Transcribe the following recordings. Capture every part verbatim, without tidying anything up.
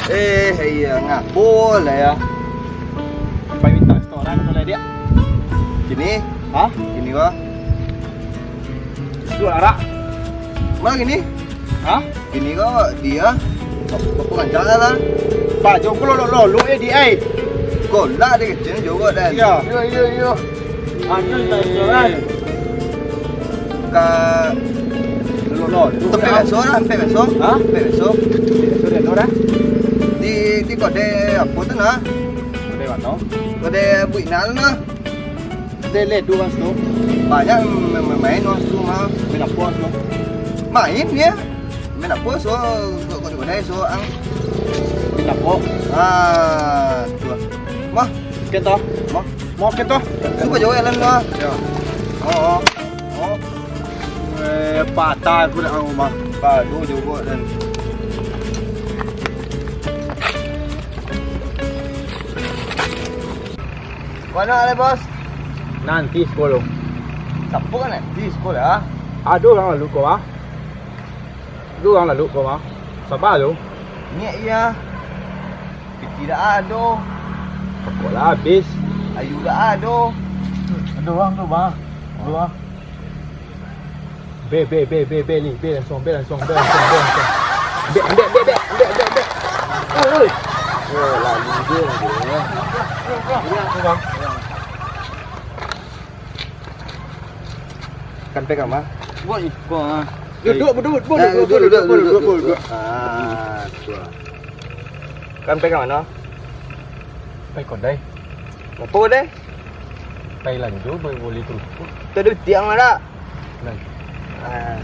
Eh, iya, ngapo lah ya? Pai mintak restoran kalau dia. Kini? Hah? Kini ko? Sudah arak. Ma kini? Hah? Kini ko dia. Bapak rancak lah. Pak Joko lolok-lolok ya di ai. Kolak dia kecil juga dan. Iya. Iya, iya, iya. Anu, tak restoran. Ka lolok-lolok. Tempat biasa lah, tempat biasa. Hah? Tempat biasa. Tempat biasa dia tu dah. Di, di kode apa tu nah? Kode mana? Kode Buik Nal nah. Lele tu mas tu. Banyak main-main mas tu mah. Main apa mas tu? Main dia. Main apa so kok kok kok so ang. Main apa? Ah, tu. Mah, kita. Mah, mau kita. Suka jauh jalan mah. Ya. Oh, oh. Oh. Eh, patah aku nak rumah. Baru juga dan. Mana ale bos? Nanti sekolah. Siapa kan nanti sekolah? Ada orang lalu kau ah. Ada orang lalu kau ah. Sabar lo. Niat iya. Piti dah ada. Rokok lah habis. Ayu dah ada. Ada orang tu bang. Ada orang. Be, be, be, be, be ni, be langsung, be langsung, be langsung, be langsung. Be, be, be, be, be, be, be. Oi, oi. Yo, lalu dia dia. Ini aku bang. Kan pegang mah. Buat iko ah. Duduk, duduk, duduk, duduk, duduk, duduk, duduk, duduk, duduk. Ah, tu. Kan pegang mana? Pai kodai. Apa kodai? Pai lanjo bali, bali kerupuk. Tu ada tiang ada. Nah. Ah.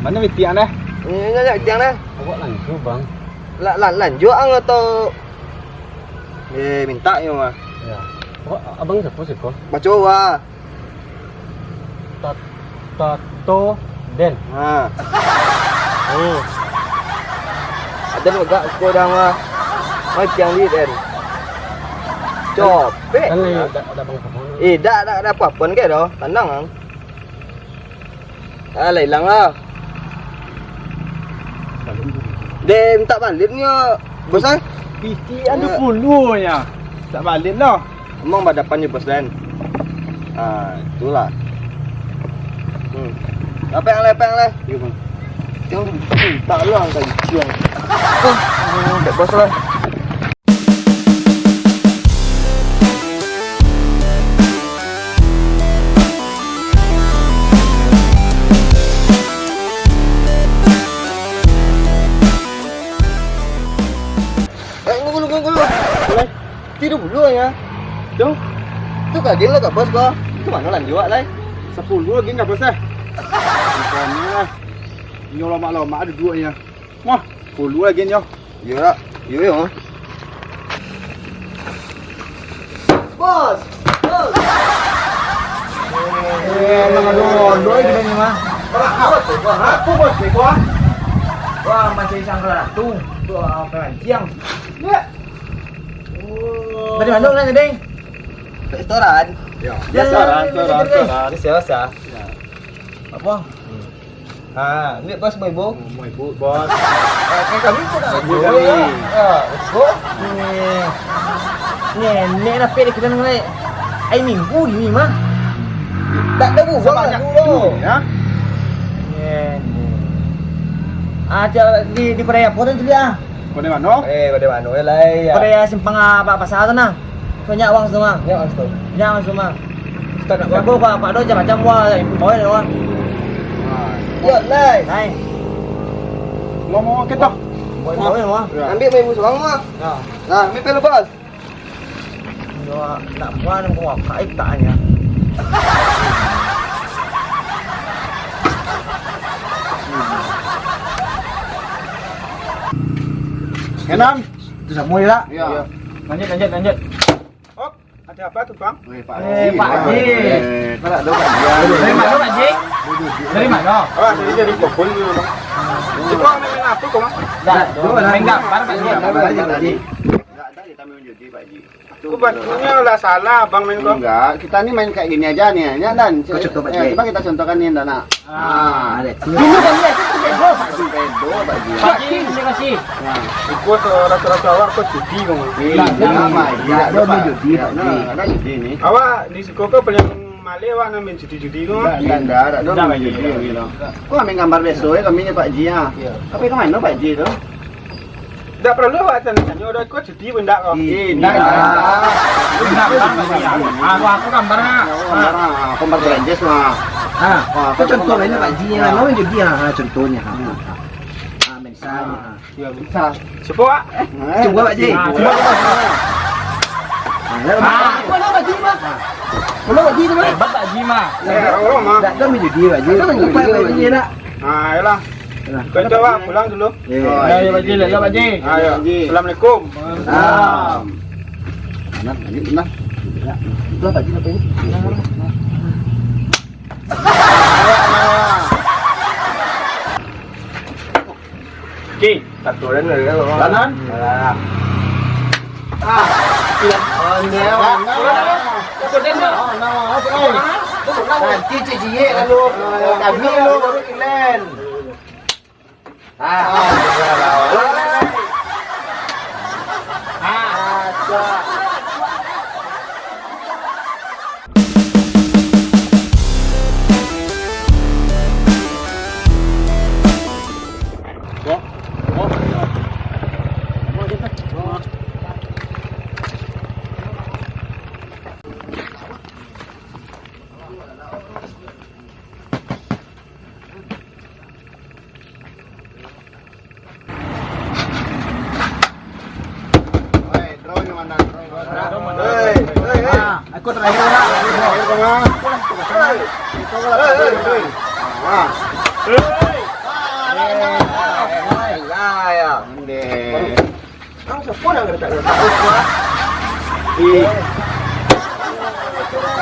Mana mitiak dah? Ini ada tiang dah. Awak lanjo, Bang. La, la, lanjo ang atau eh minta yo mah. Ya. Awak abang siapa sih kok? Baco wa. Tat-, Tato Den. Ha. Oh. Ada agak ko dah mah. Mai tiang di Den. Copek. Kan lai dak, dak bang apa. Eh, dak, dak, dak apa-apa ke doh. Tanang ang. Ah, lah ilang lah. Deh, minta balik nyo, bos ai. Piti ado puluh nya. Tak balik lah. Emang badapan jo bos lain. Ah, itulah. Hmm. Apa yang lain, apa yang lain? Iya, Bang. Yang tak lah angkat ciong. Oh, tak bos lah. Eh, ngulu, ngulu, ngulu. Boleh? Tidur dulu ya. Tu? Tu ka geng lah ka bos ko. Tu mano lanjuak lai? Sapuluah geng ka bos eh. Bukannya lah. Nyo lomak-lomak duduaknyo. Wah, puluah geng nyo. Iyo lah. Iyo, iyo. Bos! Bos! Eh, emang ado rondo di sini mah. Apo, Bos? Apo, Bos? Bego ah. Wah, masih sangkal tu. Tu apa? Siang. Ya. Oh. Dari mana lah, Ding? Restoran. Ya. Biasa, restoran, restoran. Biasa, biasa. Ya. Apa? Hmm. Ha, ambiak bos, Boy, Bo. Boy, Bo, bos. Eh, kan kami pun nak Boy, Bo, kami. Ya, let's go. Ni. Ni, ni nak pilih kita mengenai hari Minggu ni, mah. Tak ada buang lah dulu. Ya. Ni, ni. Ah, di, di kedai apa tu tadi, ah? Kedai mano? Eh, kedai mano, eh, lai, ya. Kedai simpang, ah, pasar tu, nah. Banyak wang situ mah. Banyak wang situ. Banyak wang situ mah. Ustaz nak buat. Jago, Pak, Pak Do, macam-macam wang, Pak Do, wang. Ha. Yo, lai. Lai. Mau, mau, kita. Boleh, boleh, wang. Ya. Ambiak main musuh wang, wang. Ya. Nah, ambiak pelu, bos. Yo, nak buat, nak buat, kai tak hanya. Enam. Itu semua, ya, tak? Ya. Lanjut, lanjut, lanjut. Hop, ada apa tu, Bang? Eh, Pak Haji. Eh, Pak Haji. Eh, mana ada Pak Haji? Dari mana, Pak Haji? Dari mana? Ah, dari, dari Bogor dulu, Bang. Itu orang main apa, Bang? Dah, main gambar, Pak Haji. Gambar, Pak Haji. Kami main judi, Pak Ji. Kok batunyo lah salah abang main ko? Enggak, kita ni main kayak gini aja nih, ya, Dan? Kau contoh, Pak Ji. Coba kita contohkan nih, Dan, nak. Ah, ada. Dulu kan dia itu pedo, Pak Ji. Pedo, Pak Ji. Pak Ji, terima kasih. Nah, iko rasa-rasa awak ko judi, Bang. Iya, Pak Ji. Ada judi, Pak Ji. Ada judi nih. Awak di siko ko paling maleh awak nak main judi-judi ko. Ndak, ndak, ndak, ndak main judi, Bang. Kok main gambar beso ya kami ni, Pak Ji, ya? Tapi ke mana, Pak Ji, tu? Ndak paralu awak tanyo-tanyo, ado ikut cuti pun ndak ko? Ih, ndak, ndak. Ndak, ndak, ndak. Aku, aku gambar, nak. Aku gambar, ah, gambar Brendes, nah. Ah, itu contoh lainnya, Pak Ji, ya. Nah. Namanya judi, ah, ah, contohnya, ah, ah. Ah, misalnya, ah. Ya, bisa. Cukup, Pak? Cukup, Pak Ji. Ah, cukup. Ah, ya, Pak. Mana Pak Ji, Pak? Mana Pak Ji tu, Pak? Hebat Pak Ji, mah. Ya, Allah, mah. Ndak, ndak main judi, Pak Ji. Ndak main judi, Pak Ji, nak. Ah, ayolah. Nah. Kau coba pulang dulu. Iya. Oh, ayo, Pak Ji, ayo, Pak Ji. Ayo. Assalamualaikum. Salam. Nah, ini nah. Itu Pak Ji apa ini? Oke, satu dan dua, dua, dua. Kanan. Ah, iya. Oh, ini ya. Oh, nah, nah, nah. Oh, nah, nah, nah. Nanti Cik Jiyek lalu. Kami lalu baru Ilen. Hei, hei, hei. Ah, aku terakhir, Pak. Terakhir, Pak. Hei. Hei, hei, hei. Ah. Hei. Ya, ya. Ndeh. Ang siapa yang kena tak kena? Ih.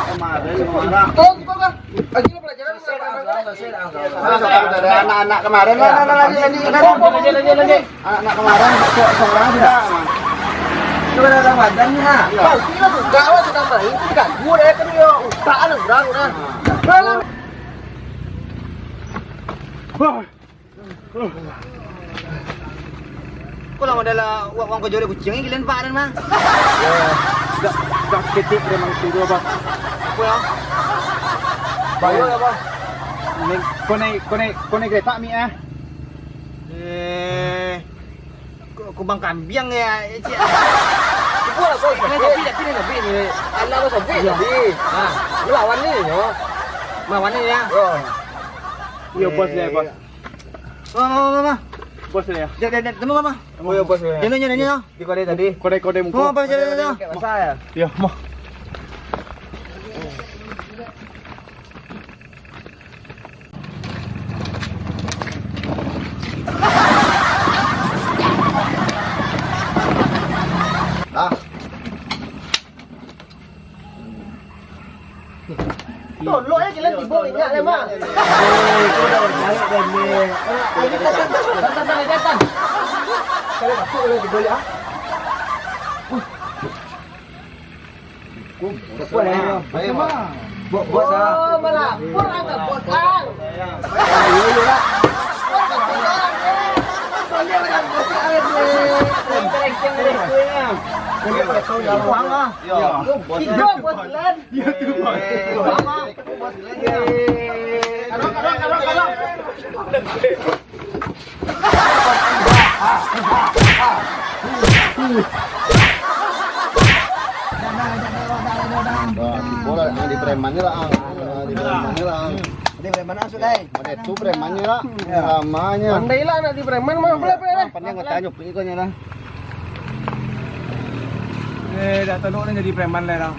Kemarin, kemarin. Tolong, tolong, Kak. Lagi lah pelajaran. Anak-anak kemarin, lah, lah, lah, lanjut, lanjut, lanjut. Lanjut, lanjut, lanjut. Anak-anak kemarin, se-, seorang sudah, Mang. Itu kan ada Ramadan ni, ha? Iya. Bang, gila tu. Gak, awak sudah main, tu diganggu dah, kan dia utak anak orang, dah. Nah. Dah, lah. Wah. Kok lah modal lah, uang, uang kau jual kuciang ni, giliran Pak Anan, Mang? Ya, dak, dak ketik dia, Mang, itu apa? Apa ya? Bayar apa? Ni, kau naik, kau naik, kau naik kereta, Mi, ah? Eh, kau, kau bang kambiang ya, eh, Cik? Cuba lah, kau. Ini sobek, tapi ini sobek ni. Alah, kau sobek tadi. Nah, lu lawan ni, yo. Lawan ni, ya. Oh. Yo, bos, ya, bos. Ma, ma, ma, ma. Bos ya. Jap, jap, jap, temu, ma, ma. Oh, ya, bos ya. Jangan, jangan, jangan. Di kode tadi. Kode, kode muka. Ma, ma, jap, jap, jap. Masa ya? Ya, mah. Dah. Tolong eh, kalian tiba minyak ya, Mak. Kalian masuk kalian tiba ya. Bos, bos, bos, ah. Oh, malapor lah, bos, ah. Iya, iya, Pak. Bos, bos, ah. Bos, bos, ah. Iya, bos, ah. Iya, bos, ah. Iyo, bos, Len. Iyo, tu, bos. Iyo, bos, Len. Iyo. Kadang, kadang, kadang, kadang. Wah, tibo lah, ah, di preman ni lah, ah. Ah, di preman ni lah, ah. Di preman masuk, dai. Ada tu preman ni lah. Ya. Lamanya. Pandai lah nak di preman mah, boleh, boleh. Pandai ngetanyo, pergi kau ni lah. Eh, dah tolong ni jadi preman lah, dah.